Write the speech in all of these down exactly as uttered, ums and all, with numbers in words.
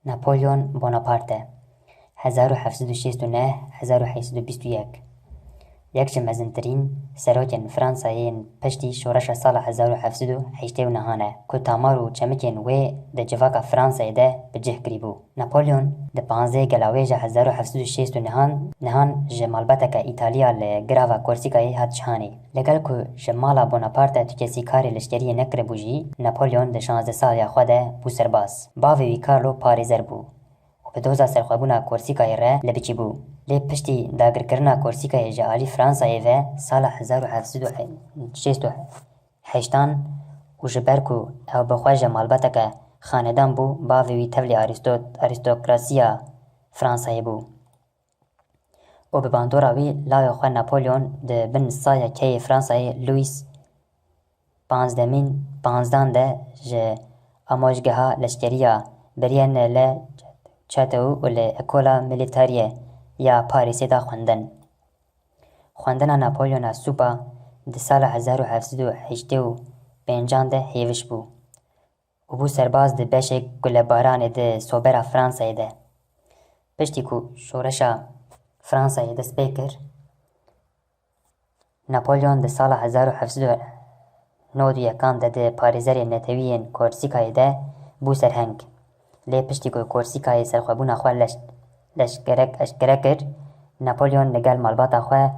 Napolyon Bonaparte, hezar û heft sed û şêst û neh, hezar û heyt sed û bîst û yek, yek ji mezintirîn serokên Fransayê yên piştî şoreşa sala hezar û heft sed û heştê û nehan e, ku tamar û çemikên wê di civaka Fransayê de bi cih kirîbû. Napolyon di panzdehê Gelawêja hezar û heft sed û şêst û nehan, nehan ji malbateke Îtalya li girava Korsîkayê hat cihanê. Li gel ku ji mala Bonaparte tu kesî karê leşkeriyê nekiribû jî, Napolyon di şazdeh saliya xwe de bû serbaz. Bavê wî Carlo parêzer bû û bi doza serxwebûna Korsîkayê re li biçî bû. Lê piştî dagirkirina Korsîkayê ji alî Fransayê ve sala hezar û heft sed û şêst û heştan û ji ber ku ew bi xwe ji malbateke xanedan bû, bavê wî tevlî arîsto-, arîstokrasiya Fransayê bû û bi bandora wî lawê xwe Napolyon di bin saya keyê Fransayê Louis panzdemîn, panzdan de ji amojgeha leşkerî ya Brienne li Château û li Écola Militaire ya Parîsê da xwendin. Xwendina Napolyona Sûpa di sala hezar û heft sed û heştê û pêncan de hêviş bû û bû serbaz di beşek gulebaranê di sobera Fransayê de. Piştî ku şoreşa Fransayê dest pê kir, Napolyon di sala hezar û heft sed û nod û yekan de di parêzerên netewî yên Korsîkayê de bû serheng. Lê piştî ku Korsîkayê serxwebûna xwe leş-, leşkerek-, eşkere kir, Napolyon li gel malbata xwe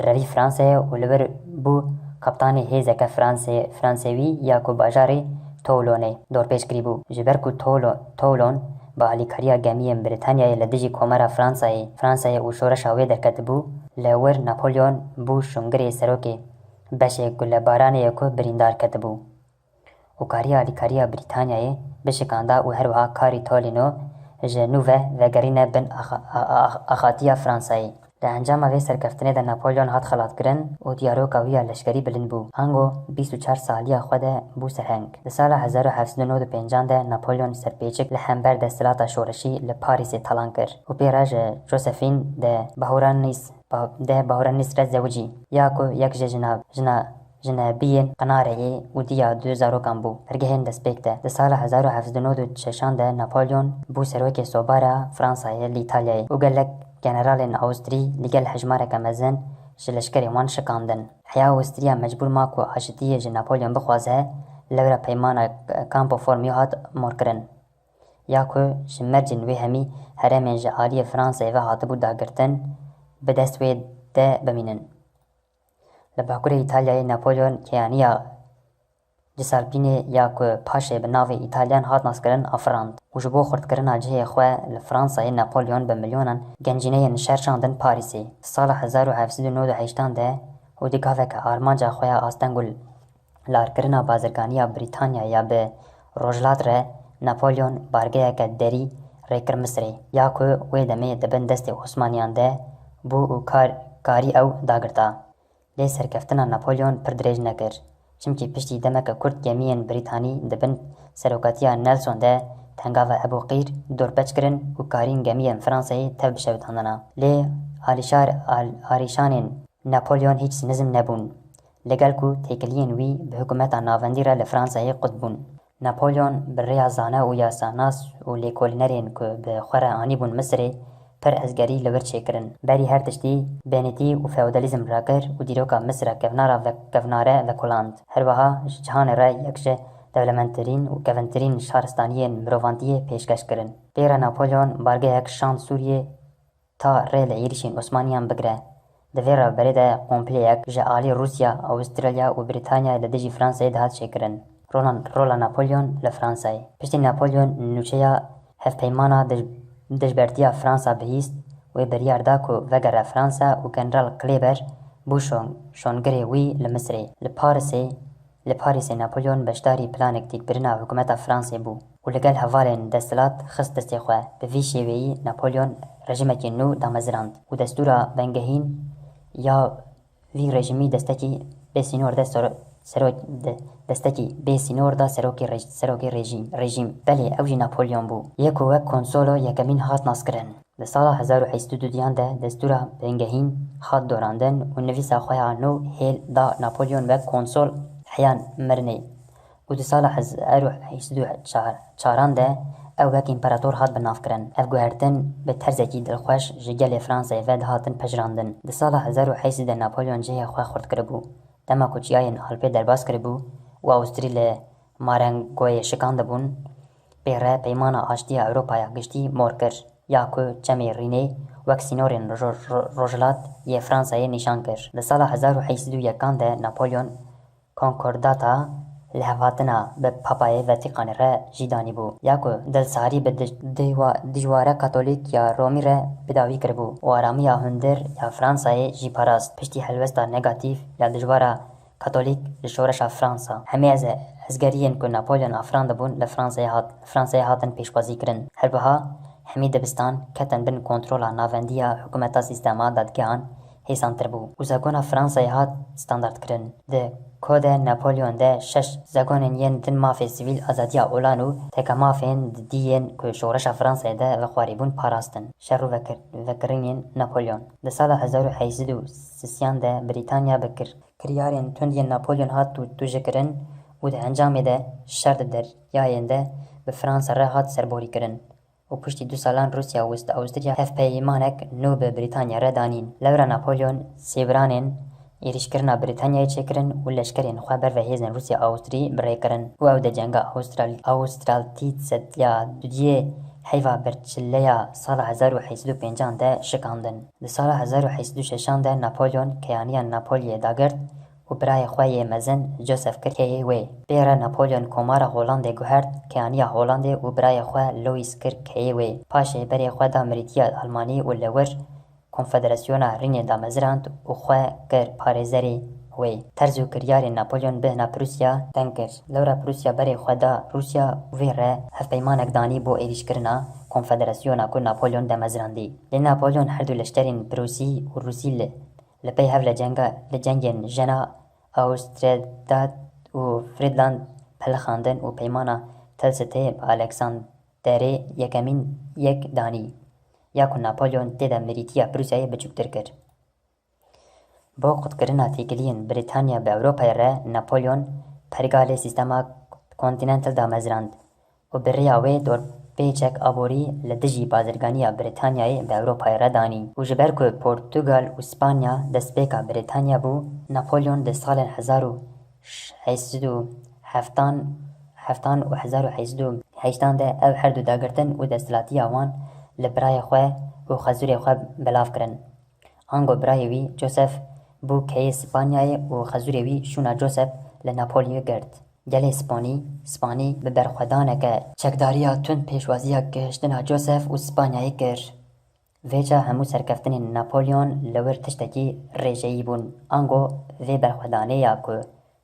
revî Fransayê û li wir bû kaptanê hêzeke Franse-, Fransewî ya ku bajarê Toulonê dorpêç kirîbû. Ji ber ku Toulo-, Toulon bi alîkariya gemiyên Brîtanyayê li dijî Komara Fransayê, Fransayê û şoreşa wê derketibû, li wir Napolyon bû şûngirê serokê beşê gulebaranê ye ku birîndar ketibû û kariya alîkariya Brîtanyayê bişikanda û her wiha karî Tolîno ji nû ve vegerîne bin axa-, a-, a-, axatiya Fransayê. Di encama vê serkeftinê de Napolyon hat xelatkirin û dîyaroka wî ya leşkerî bilind bû. Ango bîst û çar saliya xwe de bû serheng. Di sala hezar û heft sed û nod û pêncan de Napolyon serpêçik li hember desthilata şoreşî li Parîsê talan kir û pê re ji Josephine de Beauharnais, ba-, de Beauharnais re zewicî, ya ku yek ji jina, jina, jinebiyên Qinareyê û diya du zarokan bû. Pergehên destpêk de, di sala hezar û heft sed û nod û şeşan de Napolyon bû serokê sobara Fransayê li Îtalyayê û gelek generalên Awistrî li gel hejmareke mezin ji leşkerên wan şikandin. Heya Awistriya mecbûr ma ku aşitiyê ji Napolyon bixwaze, lewra peymana Campo Formio hat morkirin, ya ku ji mercên wê hemî herêmên ji aliyê Fransayê ve hatibû dagirtin, bi dest wê de bimînin. Li bakurê Îtalyayê Napolyon keyaniya Cisalpînê ya ku paşê bi navê Îtalyan hat naskirin afirand û ji bo xurtkirina cihê xwe li Fransayê Napolyon bi milyonan gencîneyên şer şandin Parîsê. Sala hezar û heft sed û nod û heştan de û di gaveke armanca xwe ya asteng û larkirina bazirganiya Brîtanya ya bi rojhilat re Napolyon bargeyeke derî rê kir Misirê, ya ku wê demê di bin destê Osmaniyan de bû û kar-, karî ew dagirta. Lê serkeftina Napolyon pir dirêj nekir, çimkî piştî demeke kurt gemiyên Brîtanî di bin serokatiya Nelson de Tengava Ebû Qîr dorpêç kirin û karîn gemiyên Fransayê tev bişewitandina. Lê alîşar-, al-, arîşanên Napolyon hîç nizm nebûn, li gel ku têkiliyên wî bi hikûmeta navendî re li Fransayê qut bûn. Napolyon bi rêya zane û yasanas û lêkolînerên ku bi xwe re anîbûn Misirê, pir ezgerî li wir çêkirin. Berî her tiştî benîtî û feodalîzm rakir û dîroka Misira kevnara ve-, kevnare vekoland. Her wiha ji cihanê re yek ji dewlemendtirîn û kevintirîn şaristaniyên mirovantiyê pêşkeş kirin. Pê re Napolyon bargehek şand Sûriyê ta rê li êrişên Osmaniyan bigire. Di vê rewberê de kompleyek ji alî Rûsya, Awistralya û Brîtanya li dijî Fransayê dihat çêkirin. Rola, rola Napolyon li Fransayê. Piştî Napolyon nûçeya hevpeymana dij-, dijbertiya Fransa bihîst, wê biryar da ku vegere Fransa û General Kleber bû şon-, şongirê wî li Misirê. Li Parisê, li Parîsê Napolyon beşdarî planek têkbirina hikûmeta Fransê bû û li gel hevalên desthilat xist destê xwe. Bi vî şêweyî Napolyon rejimekî nû damezirand û destûra bingehîn ya vî rejimî destekî bê sînor de sero-, serok-, de-, destekî bê sînor da serokê rej-, serokê rejîm, rejîm. Belê, ew jî Napolyon bû. Yê ku wek konsolo yekemîn hat naskirin. Di sala hezar û heyt sed û duyan de destûra bingehîn hat dorandin û nivîsa xwe ya nû hêl da Napolyon wek konsol heya mirinê. Û di sala hezar û heyt sed û çaran de Ew wek împerator hat binavkirin. Ev guhertin bi terzekî dilxweş ji gelê Fransayê ve dihatin pejirandin. Di sala hezar û heyt sed de Napoleon cihê xwe xurt kiribû. Dema ku çiyayên Alpê derbas kiribû û Awistrî li Marengoyê şikandibûn, pê re peymana aştiya Ewropaya Giştî mor kir, ya ku Çemê Rînê wek sînorên ro-, ro-, rojhilat yê Fransayê nîşan kir. Di sala hezar û heyt sed û yekan de Napoleon Konkordata lihevhatina bi Papayê Vatîkanê re jî danîbû, ya ku dilsarî bi dij-, dijwa-, dijwara Katolîk ya Romî re bi dawî kiribû û aramiya hundir ya Fransayê jî parast. Piştî helwesta negatîf ya dijwara Katolîk li şoreşa Fransa, hemî ez-, ezgeriyên ku Napoleon afirandibûn li Fransayê hat-, Fransayê hatin pêşwazî kirin. Her wiha hemî dibistan ketin bin kontrola navendî ya hikûmeta sîstema dadgehan hêsantir bû û zegona Fransayê hat standardkirin. Di Code Napoleon de şeş zegonên yên din mafê sivîl, azadiya olan û tekemafên didî yên ku şoreşa Fransayê de vexwarîbûn parastin. Şer û vekir-, vekirînên Napoleon. Di sala hezar û heyt sed û sisiyan de Brîtanya bi kir-, kiryarên tund yên Napoleon hat tu-, tûjîkirin û di encamê de şer di deryayên de bi Fransa re hat serborîkirin. Û piştî du salan Rûsya û Awustriya hevpeymanek nû bi Brîtanya re danîn. Lewra Napoleon sêbiranên êrîşkirina Brîtanyayê çêkirin û leşkerên xwe ber ve hêzên Rûsya Awustrî bi rê kirin û ew di cenga Awustral-, Awustraltîtsed ya dudiyê heyva birçileya sala hezar û heyt sed û pêncan de şikandin. Di sala hezar û heyt sed û şeşan de Napoleon keyaniya Napolyê dagirt û birayê xwe yê mezin Joseph kir keyê wê. Pê re Napoleon Komara Holandê guhert, keyaniya Holandê û birayê xwe Louis kir keyê wê. Paşê berê xwe da mirîtiya Almanî û li wir Konfederasyona Rînê damezirand û xwe kir parêzerê wê. Terz û kiryarên Napoleon bêhna Prûsya teng kir. Lewra Prûsya berê xwe da Rûsya û vê re hevpeymanek danî bo êrîşkirina konfederasyona ku Napoleon demezirandî. Lê Napoleon her du leşkerên Prûsî û Rûsî li Li pey hev li cenga-, li cengên Jena Auerstedt û Friedland pelixandin û peymana Tilsitê bi Alexanderê Yekemîn yek danî, ya ku Napoleon tê de mirîtiya Prûsyayê biçûktir kir. Bo qutkirina têkiliyên Brîtanya bi Ewropayê re Napoleon pergalê sîstema kontinental damezirand. û bi rêya wê dorpêçek aborî li dijî bazirganiya Brîtanyayê bi Ewropayê re danî û ji ber ku Portugal û Spanya destpêka Brîtanya bû, Napoleon di salên hezar û heyt sed û heftan, heftan û hezar û heyt sed û heştan de ew her du dagirtin û desthilatiya wan li birayê xwe û xezûrê xwe belav kirin. Ango birayê wî Joseph bû keyê Spanyayê û xezûrê wî şûna Joseph li Napolyê girt. Gelê Spanî, Spanî bi berxwedaneke çekdariya tund pêşwaziya gihiştina Joseph û Spanyayê kir. Vêca hemû serkeftinên Napolyon li wir tiştekî rêjeyî bûn. Ango vê berxwedanê ya ku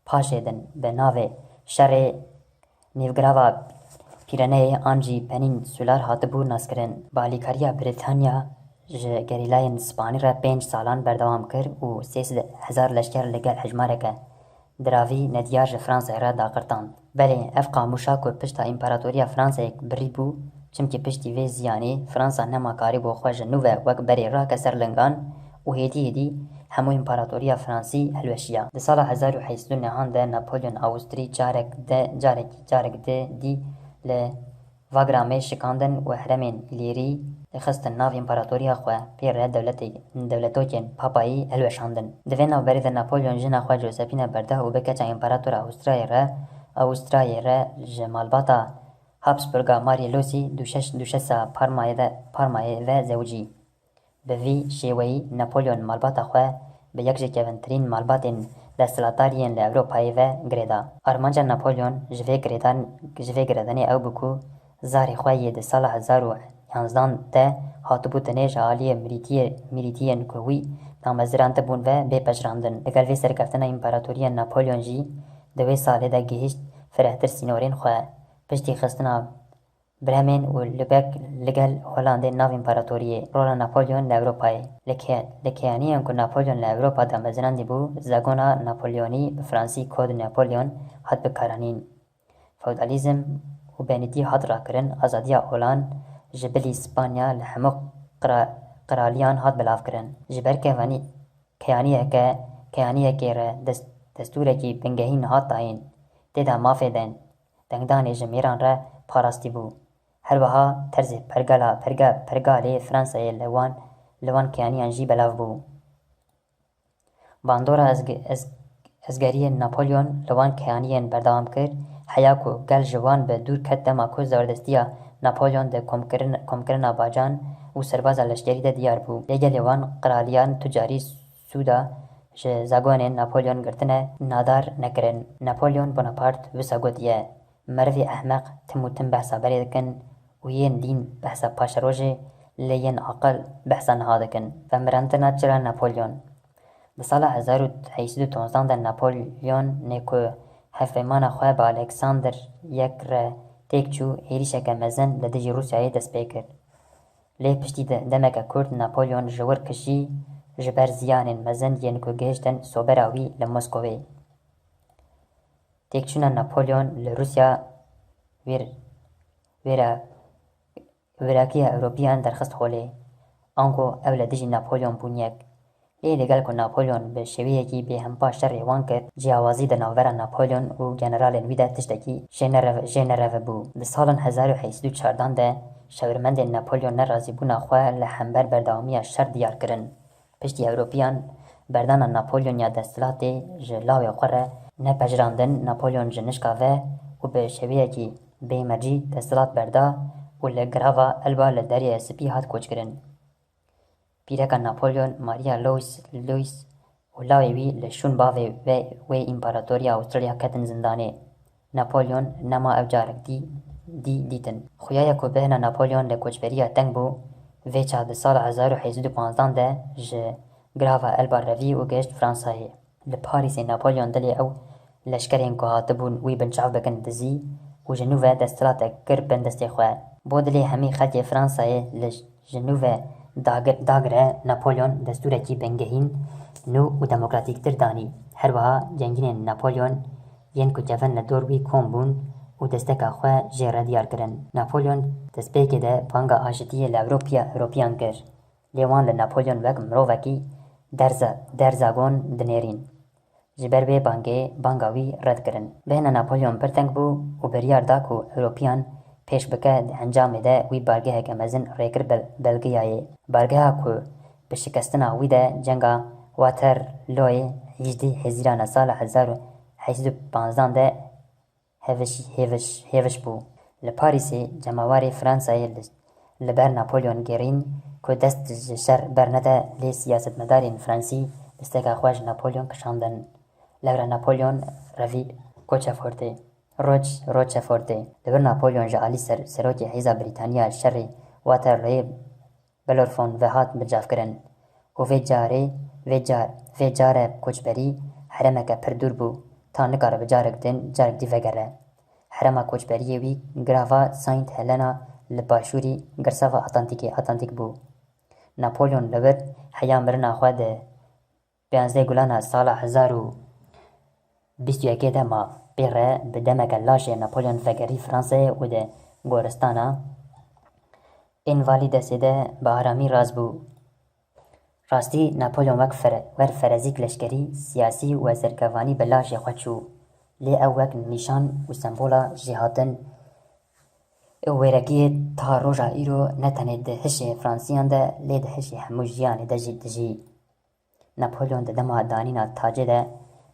paşê din bi navê şerê Nîvgirava Pîreneyê an jî Penînsular hatibû naskirin. Bi alîkariya Brîtanya ji gerîlayên Spanî re pênc salan berdewam kir û sê sed hezar leşker li gel hejmareke diravî nediyar ji Fransayê re daqirtand. Belê, ev qamûşa ku pişta Împaratoriya Fransayê birî bû, çimkî piştî vê ziyanê Fransa nema karîbû xwe ji nû ve wek berê rake ser lingan û hêdî hêdî hemû Împaratoriya Fransî hilweşiya. Di sala hezar û heyt sed û nehan de Napolyon Awistrî carek de, carekî, carek di dî li Vagramê şikandin û herêmên Îlîrî xistin nav împaratoriya xwe, pê re dewletê-, dewletokên papayî hilweşandin. Di vê navberê de Napolyon jina xwe Josephine berda û bi keça împaratora Awistrayê re, Awistrayê re ji malbata Habsburga Marie Lucy duşeş-, duşesa Parmayê de, Parmayê ve zewicî. Bi vî şêweyî Napolyon malbata xwe bi yek ji kevintirîn malbatên desthilatdar yên li Ewropayê ve girêda. Armanca Napolyon ji vê girêdan-, ji vê girêdanê ew bû ku zarê xwe yê di sala hezar û yanzdan de hatibû tenê ji aliyê mirîtiyê-, mirîtiyên ku wî damezirandibûn ve bê pejirandin. Li gel vê serkeftina împaratoriya Napolyon jî di wê salê de gihîşt firehtir sînorên xwe. Piştî xistina Bremen û Lübeck li gel Holandê nav împaratoriyê. Rola Napolyon li Ewropayê. Li ke-, li keyaniyên ku Napolyon li Ewropa damezirandî bû, zagona Napolyonî, bi fransî Code Napoleon, hat bikaranîn. Feodalîzm û benîtî hat rakirin, azadiya olan ji bilî Spanya li hemû qira-, qiraliyan hat bilavkirin. Ji ber kevanî-, keyaniyeke, keyaniyekê re dest-, destûrekî bingehîn hat dayîn. Tê de mafê den-, dengdanê ji mêran re parastî bû. Her wiha terzê pergala, perga, pergalê Fransayê li wan, li wan keyaniyan jî belav bû. Bandora ezge-, ez-, ezgeriyên Napolyon li wan keyaniyên berdewam kir, heya ku gel ji wan bi dûr ket dema ku zordestiya Napolyon di komkirin-, komkirina bacan û serbaza leşkerî de diyar bû. Lê gelê wan qiraliyan tucarî sûda ji zagonên Napolyon girtine nadar nekirin. Napolyon Bonaparte wisa gotiye, Merivê ehmeq tim û tim behsa berê dikin û yên dîn behsa paşerojê, lê yên aqil behsa niha dikin. Vemirandina çira Napolyon? Di sala hezar û heyt sed û nozdehan de Napolyon nê ku hevpeymana xwe bi Alexander yek re têk çû, êrîşeke mezin li dijî Rûsyayê dest pê kir. Lê piştî de demeke kurt Napolyon ji wir kişî, ji ber ziyanên mezin yên ku gihiştin sobera wî li Moskowê. Têkçûna Napolyon li Rûsya wêr-, wêra-, wêrakiya Ewropiyan derxist holê. Ango ew li dijî Napolyon bûn yek. Lê li gel ku Napolyon bi şêweyekî bêhempa şerê wan kir, ciyawazî di navbera Napolyon û generalên wî de tiştekî jênerev-, jênerev bû. Di salan hezar û heyt sed û çardan de şewirmendên Napolyon nerazîbûna xwe li hember berdewamiya şer diyar kirin. Piştî Ewropiyan berdana Napolyon ya desthilatê ji lawê xwe re nepejirandin, Napolyon ji nişka ve û bi şêweyekî bêmercî desthilat berda û li Girava Elba li Deryaya Spî hat koçkirin. Pîreka Napolyon, Maria Louise, Louise û lawê wî li şûn bavê ve wê împaratoriya Awistraliya ketin zindanê. Napolyon nema ew carek dî, dî dîtin. Xuya ye ku bêhna Napolyon li koçberiya teng bû, vê çax di sala hezar û heyt sed û panzdan de ji Girava Elba revî û gihişt Fransayê. Li Parîsê Napolyon dilê ew leşkerên ku hatibûn wî binçav bikin dizî û ji nû ve desthilatek kir bin destê xwe. Bo dilê hemî xelkê Fransayê li ji nû ve dagir-, dagire Napolyon destûrekî bingehîn, nû û demokratîktir danî. Her wiha cengînên Napolyon yên ku kevin li dor wî kom bûn û desteka xwe jê re diyar kirin. Napolyon destpêkê de banga aşitiyê li Ewropiya, Ewropiyan kir. Lê wan li Napolyon wek mirovekî derza-, derzagon dinêrîn. Ji ber vê bangê, banga wî red kirin. Bêhna Napolyon pir teng bû û biryar da ku Ewropiyan pêş bike, di encamê de wî bargeheke mezin rêkir Bel-, Belgiyayê. Bargeha ku bi şikestina wî de cenga Waterlooyê hejdê Hezîrana sala hezar û heyt sed û panzdan de heviş, hêviş, hêviş bû. Li Parîsê cemawerê Fransayê li, li ber Napolyon gerîn ku dest ji şer bernede, lê siyasetmedarên fransî desteka xwe ji Napolyon kişandin. Lewra Napolyon revî Koçefortê, Roç-, Roçefortê. Li vir Napolyon ji alî ser-, serokê hêza Brîtaniya şerê Waterlooyê Belorfon ve hat bincavkirin û vê carê, vê car, vê care koçberî herêmeke pir dûr bû, ta nikare bi carek din carek dî vegere. Herêma koçberiyê wî girava Saint Helena li başûrî girsava Atlantîkê, Atlantîk bû. Napolyon li wir heya mirina xwe di pênzdeh Gulana sala hezar û bîst û yekê de ma. Pê re bi demeke laşê Napolyon vegerî Fransayê û di goristana Invalidesê de bi aramî rast bû. Rastî Napolyon wek fere-, wer ferezîk leşkerî, siyasî û ezergevanî bi laşê xwe çû. Lê ew wek nîşan û sembola jêhatin û wêrekiyê ta roja îro ne tenê di hişê Fransiyan de, lê di hişê hemû jiyanê de jî dijî. Napolyon di dema danîna tacê de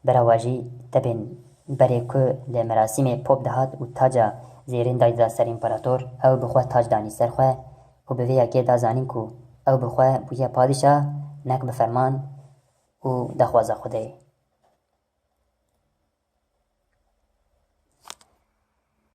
berewa jî tebên berê ku li merasîmê pop dihat û taca zêrîn dayda ser împarator, ew bi xwe tac danî ser xwe û bi vê yekê da zanîn ku ew bi xwe bûye padîşah, nek bi ferman û daxwaza Xwedê.